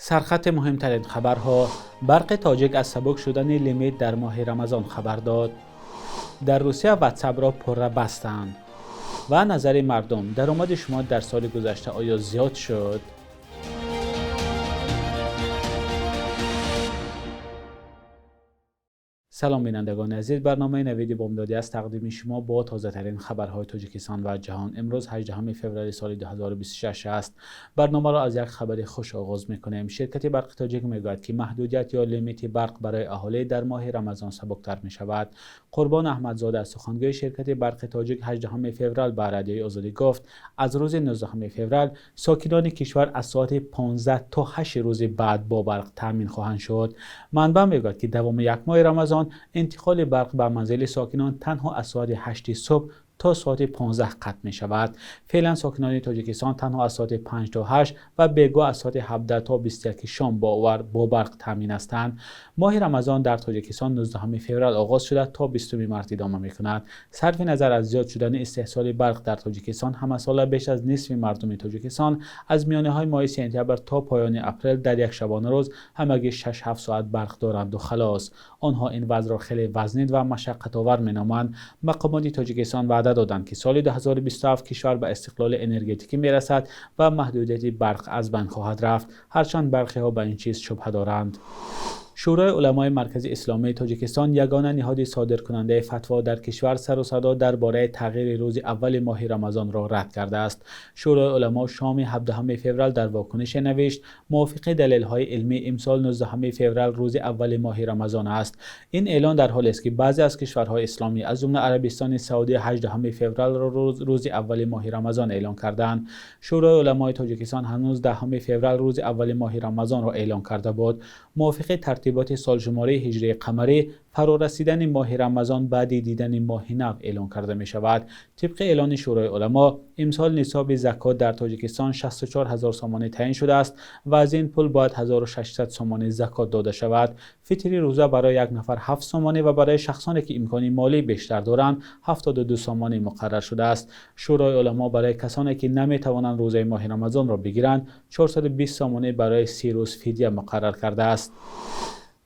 Сархати муҳимтарин хабарҳо: Барқи Тоҷик аз сабук шудани лимит дар моҳи Рамазон хабар дод. Дар Русия Ватсапро пурра бастанд. Ва назари мардум: даромади шумо дар соли гузашта оё зиёд шуд? Салом, бинандагони азиз. Барномаи Навиди Бомдодӣ аст, тақдими шумо бо тозатарин хабарҳои Тоҷикистон ва ҷаҳон. Имрӯз 18 феврали соли 2026 аст. Барномаро аз як хабари хуш оғоз мекунем. Ширкати Барқи Тоҷик мегӯяд, ки маҳдудият ё лимити барқ барои аҳолӣ дар моҳи Рамазон сабуктар мешавад. Қурбон Аҳмадзода, сухангӯи ширкати Барқи Тоҷик, 18 феврал ба Радиои Озодӣ гуфт, аз рӯзи 19 феврал сокинони кишвар аз соати 15 то 8 рӯзи баъд бо барқ таъмин хоҳанд шуд. Манбаъ мегӯяд, ки давоми як моҳи Рамазон интиқоли барқ ба манзили сокинон танҳо аз соати 8 субҳ то соати 15 қатъ мешавад. Феълан сокинони Тоҷикистон танҳо аз соати 5 то 8 ва бегоҳ аз соати 17 то 21 шом бо барқ таъмин ҳастанд. Моҳи Рамазон дар Тоҷикистон 19 феврал оғоз шуда, то 20 март идома мекунад. Сарфи назар аз зиёд шудани истеҳсоли барқ дар Тоҷикистон, ҳамасола беш аз нисфи мардуми Тоҷикистон аз миёнаҳои моҳи сентябр то поёни апрел дар як шабонарӯз ҳамагӣ 6-7 соат барқ доранд ва халос. Онҳо ин вазъро хеле вазнин ва машаққатовар меноманд. Мақомоти Тоҷикистон ваъда доданд, ки соли 2027 кишвар ба истиқлоли энергетикӣ мерасад ва маҳдудияти барқ аз байн хоҳад рафт. Ҳарчанд бархиҳо ба ин чиз шубҳа доранд. Шӯрои уламои Маркази Исломии Тоҷикистон, ягона ниҳоди содиркунандаи фатво дар кишвар, сару садо дар бораи тағйири рӯзи аввали моҳи Рамазонро рад кардааст. Шӯрои уламо шоми 17 феврал дар вокунише навишт: мувофиқи далелҳои илмӣ, имсол 19 феврал рӯзи аввали моҳи Рамазон аст. Ин эълон дар ҳолест, ки баъзе аз кишварҳои исломӣ, аз ҷумла Арабистони Саудӣ, 18 февралро рӯзи аввали моҳи Рамазон эълон карданд. Шӯрои уламои Тоҷикистон ҳанӯз 10 феврал рӯзи аввали моҳи Рамазонро эълон карда буд. Мувофиқи тартиботи солшумории ҳиҷрии қамарӣ, фарорасидани моҳи Рамазон баъди дидани моҳи нав эълон карда мешавад. Тибқи эълони Шӯрои уламо, имсол нисоби закот дар Тоҷикистон 64 ҳазор сомонӣ таъин шудааст ва аз ин пул бояд 1600 сомонӣ закот дода шавад. Фитри рӯза барои як нафар 7 сомонӣ ва барои шахсоне ки имкони молӣ бештар доранд 72 сомонӣ муқаррар шудааст. Шӯрои уламо барои касоне ки наметавонанд рӯзаи моҳи Рамазонро бигиранд, 420 сомонӣ барои 30 рӯз фидя муқаррар кардааст.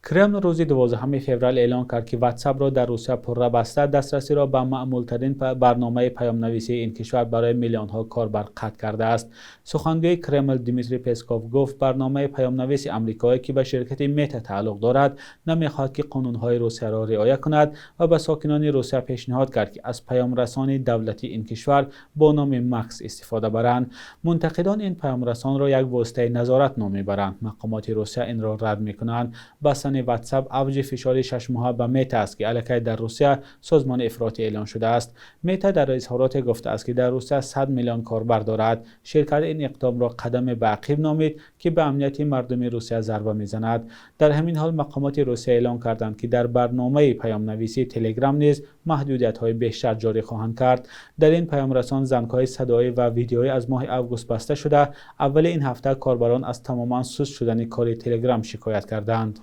Кремл рӯзи 12 феврал эълон кард, ки Ватсапро дар Русия пурра баста, дастрасиро ба маъмултарин барномаи паёмнависии ин кишвар барои миллионҳо корбар қатъ кардааст. Сухангӯи Кремл Дмитрий Песков гуфт, барномаи паёмнависи амрикоӣ, ки ба ширкати Мета тааллуқ дорад, намехоҳад, ки қонунҳои Русияро риоя кунад ва ба сокинони Русия пешниҳод кард, ки аз паёмрасони давлатии ин кишвар бо номи Макс истифода баранд. Мунтақидон ин паёмрасонро як воситаи назорат ном мебаранд. Мақомоти Русия инро рад мекунанд. Бастани Ватсап авҷи фишори шашмоҳа ба Мета аст, ки аллакай дар Русия созмони ифротӣ эълон шудааст. Мета дар изҳороте гуфтааст, ки дар Русия 100 миллион корбар дорад. Ширкат ин иқдомро қадаме ба ақиб номид, ки ба амнияти мардуми Русия зарба мезанад. Дар ҳамин ҳол мақомоти Русия эълон карданд, ки дар барномаи паёмнависии Телеграм низ маҳдудиятҳои бештар ҷорӣ хоҳанд кард. Дар ин паёмрасон зангҳои садоӣ ва видеоӣ аз моҳи август баста шуда, аввали ин ҳафта корбарон аз тамоман суст шудани кори Телеграм шикоят карданд.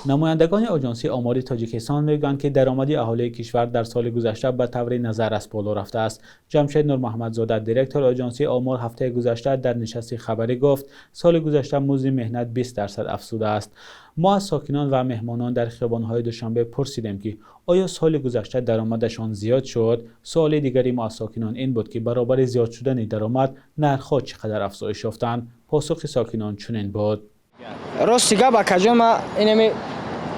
Намояндагони Оҷонсии омори Тоҷикистон мегӯянд, ки даромади аҳолии кишвар дар соли гузашта ба таври назаррас боло рафтааст. Ҷамшед Нурмуҳаммадзода, директори Оҷонсии омор, ҳафтаи гузашта дар нишасти хабарӣ гуфт, соли гузашта музди меҳнат 20% афзудааст. Мо аз сокинон ва меҳмонон дар хиёбонҳои Душанбе пурсидем, ки оё соли гузашта даромадашон зиёд шуд? Суоли дигари мо аз сокинон ин буд, ки баробари зиёд шудани даромад нархҳо чӣ қадар афзоиш ёфтанд? Посухи сокинон чунин буд. Рости гап, акаҷон, ма инами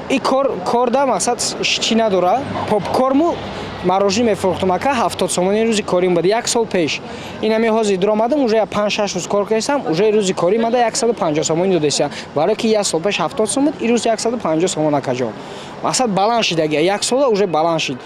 и кор корда мақсад чӣ надора. Попкорму мороженое мефурӯхтум, ака, 70 сомони рӯзи корим буд як сол пеш. Инами ҳозир дуромадам, уже 5-6 рӯз кор кардам, уже рӯзи корӣ мада 150 сомонӣ додесиям, барое ки як сол пеш 70 сом буд, ирӯз 150 сомон, акаҷон. Мақсад баланд шидаги, як сола уже баланд шид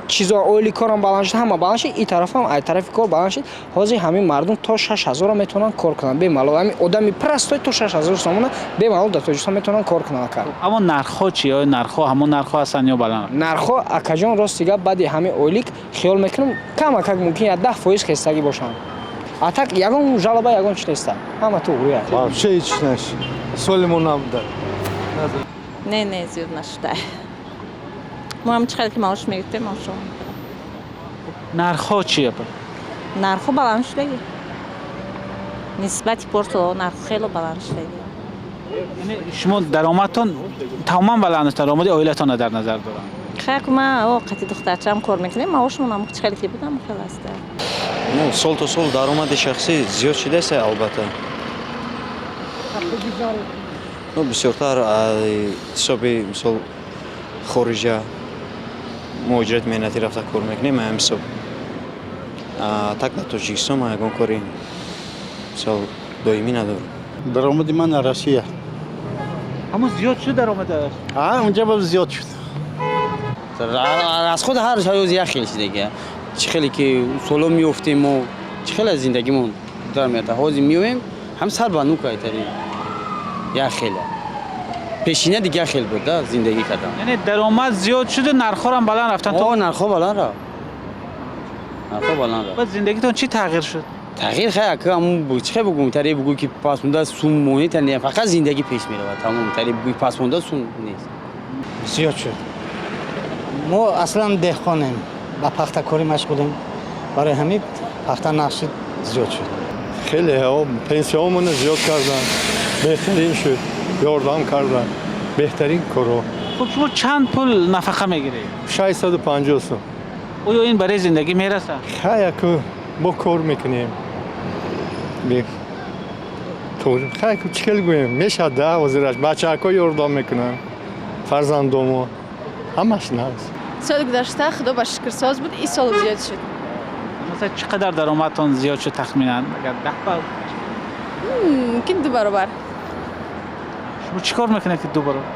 чизо, оили корам баланд шуд, ҳама баланд шуд, и тарафам ай тарафи кор баланд шуд. Ҳозир ҳамин мардум то 6000 метавонанд кор кунанд бемалол. Ҳамин одами простой то 6000 сомона бемалол дар Тоҷикистон метавонанд кор кунанд, ака. Аммо нархҳо чӣ? Оё нархҳо ҳамон нархҳо ҳастанд ё баланд? Нархҳо, акаҷон, рости гап, баъди ҳамин ойлик хиёл мекунам, камакак мумкин як 10% хестагӣ бошанд. А так ягон жалоба, ягон чи неста, ҳама туғрия. Вообще ҳеч нашид. Соли мо набуда. Не, не, зиёд нашуда. Мо ҳам чӣ қадр ки маош мегирифтем, маошо. Нархҳо чи? Нархҳо баланд шудагӣ. Нисбати порсол нарх хело баланд шуда. Яъне шумо даромадтон тамоман баланд аст, даромади оилатонро дар назар дорам. Хак ма о қати духтарчам кор мекунем, маошмон ҳам чӣ хеле ки буд, ҳам хел аст. Ну, сол то сол даромади шахсӣ зиёд шудааст, албатта. Ну, бисёртар ҳисоби, мисол, хориҷа муҳоҷирати меҳнатӣ рафта кор мекунем, ҳамин ҳисоб. Так дар Тоҷикистон ман ягон кори, мисол, доимӣ надорам. Даромади ман аз Россия. Ҳамон зиёд шуд даромадаш? А, унҷа боз зиёд шуд. Аз худ ҳар рӯз як хел шидаги. Чӣ хеле ки соло меёфтем, мо чӣ хеле аз зиндагимон дар меояд, ҳозир меоем, ҳам сар ба нук айтари як хеле. Пешина дигар хел буд да зиндагӣ кардан. Яъне даромад зиёд шуду, нархҳо ҳам баланд рафтан. О, нархҳо баланд рафт, нархҳо баланд рафт. Баъд зиндагитон чӣ тағйир шуд? Тағйир хай ака, ҳамун чӣ хел бугум, таре бугӯ ки пасмонда сум монӣ, таре фақат зиндагӣ пеш меравад, тамом, таре бугӯи пасмонда сум нест. Зиёд шуд. Мо аслан деҳқонем, ба пахтакорӣ машғулем, барои ҳамин пахта нархши зиёд шуд. Хеле пенсияҳомонро зиёд карданд, беҳтарин шуд, ёрдам карданд, беҳтарин корҳо. Хуб, шумо чанд пул нафақа мегиред? 650 сум. Оё ин барои зиндагӣ мерасад? Хай, аку мо кор мекунем. Хай, чӣ хел гӯем, мешавад да, ҳозираш бачаҳако ёрдам мекунанд, фарзандомо, ҳамаш наст. Соли гузашта, худо ба шукр, соз буд, ин сол зиёд шуд. Масалан, чӣ қадар даромадтон зиёд шуд тахминан, агар 10 бал? Мумкин ду баробар. Шумо чӣ кор мекунед, ки ду баробар?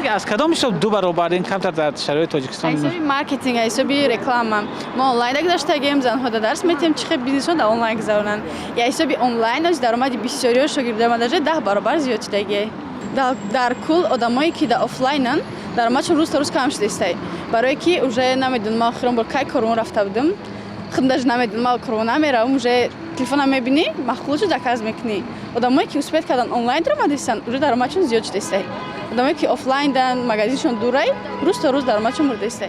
Ки аз кадом ҳисоб ду баробар? Ин камтар дар шароити Тоҷикистон. Ҳисоби маркетинг, ҳисоби реклама. Мо онлайн гузаштагем, занҳо да дарс метиҳем, чӣ хел бизнесҳо дар онлайн гузаронанд. Я ҳисоби онлайн оз даромади бисёриҳо, шогирдои ма даже 10 баробар зиёд шудагие. Дар кул одамое ки дар офлайнанд, даромадшон рӯз то рӯз кам шудааст, барое ки уже намедонам, ман охирон бор кай корвон рафта будам, худам даже намедонам. Ман корвон намеравам, уже телефона мебинӣ, маъқулшо заказ мекунӣ. Одамое ки успеть кардан, онлайн даромадистанд, уже даромадшон зиёд шудааст. Одамое ки офлайн дан, магазиншон дурай, рӯз то рӯз даромадшон бурдааст.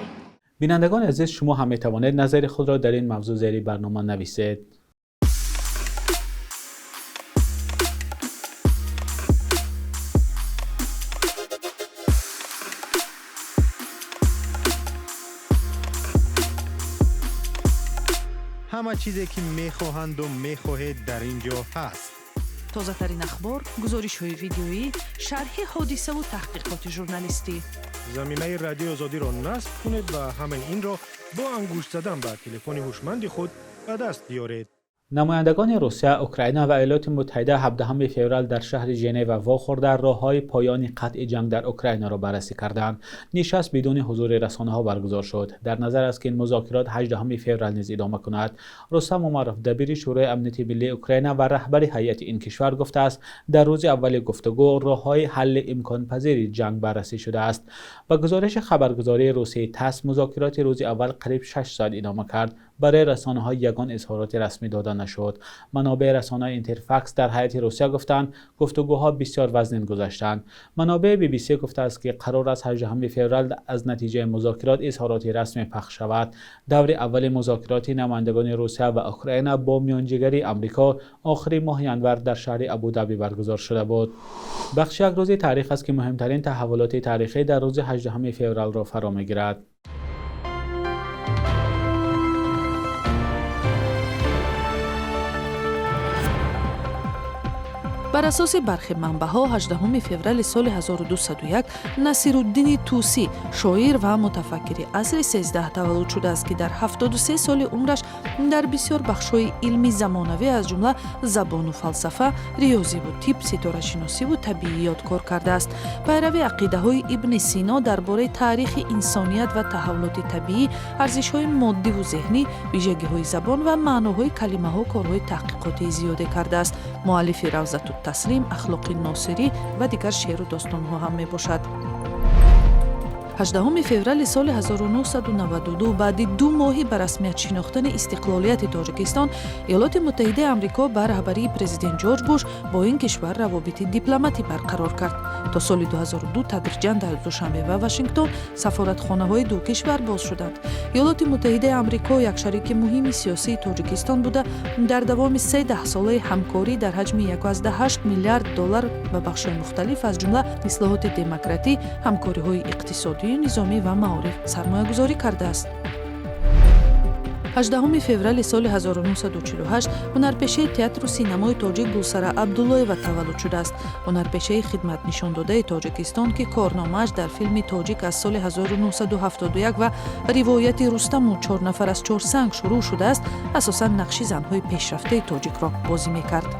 Бинандагони азиз, шумо ҳам метавонед назари худро дар ин мавзӯъ зери барнома нависед. Ҳама чизе ки мехоҳанду мехоҳед, дар ин ҷо ҳаст. Тозатарин ахбор, гузоришҳои видеоӣ, шарҳи ҳодисаву таҳқиқоти журналистӣ. Замимаи Радиои Озодиро насб кунед ва ҳамаи инро бо ангушт задан ба телефони ҳушманди худ ба даст биёред. Намояндагони Русия, Украина ва Иёлоти Муттаҳида 17 феврал дар шаҳри Женева вохӯрда, роҳҳои поёни қатъи ҷанг дар Украинаро баррасӣ карданд. Нишаст бидуни ҳузури расонаҳо баргузор шуд. Дар назар аст, ки ин музокирот 18 феврал низ идома кунад. Рустам Умаров, дабири Шӯрои амнияти миллии Украина ва раҳбари ҳайати ин кишвар, гуфтааст, дар рӯзи аввали гуфтугӯ роҳҳои ҳалли имконпазири ҷанг баррасӣ шудааст. Ба гузориши хабаргузории русии ТАСС, музокироти рӯзи аввал қариб 6 соат идома кард. Барои расонаҳо ягон изҳороти расмӣ дода нашуд. Манобеи расонаи Интерфакс дар ҳайати Русия гуфтанд, гуфтугӯҳо бисёр вазнин гузаштанд. Манобеи BBC гуфтааст, ки қарор аст 18 феврал аз натиҷаи музокирот изҳороти расмӣ пахш шавад. Даври аввали музокироти намояндагони Русия ва Украина бо миёнҷигарии Амрико охири моҳи январ дар шаҳри Абудаби баргузор шуда буд. Бахши «Як рӯзи таърих» аст, ки муҳимтарин таҳаввулоти таърихӣ дар рӯзи 18 февралро фаро мегирад. Бар асоси бархе манбаъҳо, 18 феврали соли 1201 Насируддини Тусӣ, шоир ва мутафаккири асри 13, таваллуд шудааст, ки дар 73 соли умраш дар бисёр бахшҳои илми замонавӣ, аз ҷумла забону фалсафа, риёзиву тиб, ситорашиносиву табииёт кор кардааст. Пайрави ақидаҳои Ибни Сино дар бораи таърихи инсоният ва таҳаввулоти табиӣ, арзишҳои моддиву зеҳнӣ, вижагиҳои забон ва маъноҳои калимаҳо корҳои таҳқиқотии зиёде кардааст. Муаллифи Равзату таслим, Ахлоқи носирӣ ва дигар шеъру достонҳо ҳам мебошад. 18 феврали соли 1992, баъди 2 моҳи ба расмият шинохтани истиқлолияти Тоҷикистон, Иёлоти Муттаҳидаи Амрико ба раҳбарии президент Ҷорҷ Буш бо ин кишвар равобити дипломатӣ барқарор кард. То соли 2002 тадриҷан дар Душанбе ва Вашингтон сафоратхонаҳои ду кишвар боз шуданд. Иёлоти Муттаҳидаи Амрико як шарики муҳими сиёсии Тоҷикистон буда, дар давоми се даҳсолаи ҳамкорӣ дар ҳаҷми 1,8 миллиард доллар ба бахшҳои мухталиф, аз ҷумла ислоҳоти демократӣ, ҳамкориҳои иқтисодию низомӣ ва маориф сармоягузорӣ кардааст. 18 феврали соли 1948 ҳунарпешаи театру синамои тоҷик Гулсара Абдуллоева таваллуд шудааст. Ҳунарпешаи хидматнишондодаи Тоҷикистон, ки корномааш дар филми тоҷик аз соли 1971 ва ривояти Рустаму чор нафар аз Чорсанг шурӯъ шудааст, асосан нақши занҳои пешрафтаи тоҷикро бозӣ мекард.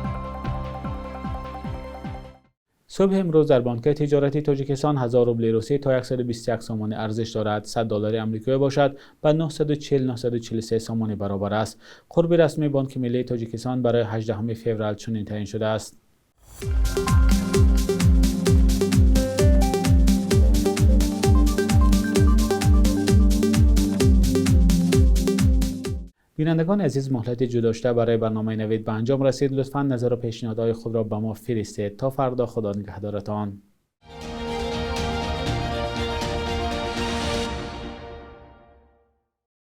Субҳи имрӯз дар Бонки тиҷоратии Тоҷикистон 1000 рубли русӣ то 121 сомонӣ арзиш дорад. 100 доллари амрикоӣ бошад, ба 940-943 сомонӣ баробар аст. Қурби расмии Бонки миллии Тоҷикистон барои 18 феврал чунин таъин шудааст. Бинандагони азиз, муҳлати ҷудошуда барои барномаи Навид ба анҷом расид. Лутфан назару пешниҳодҳои худро ба мо фиристед. То фардо, Худо нигаҳдоратон.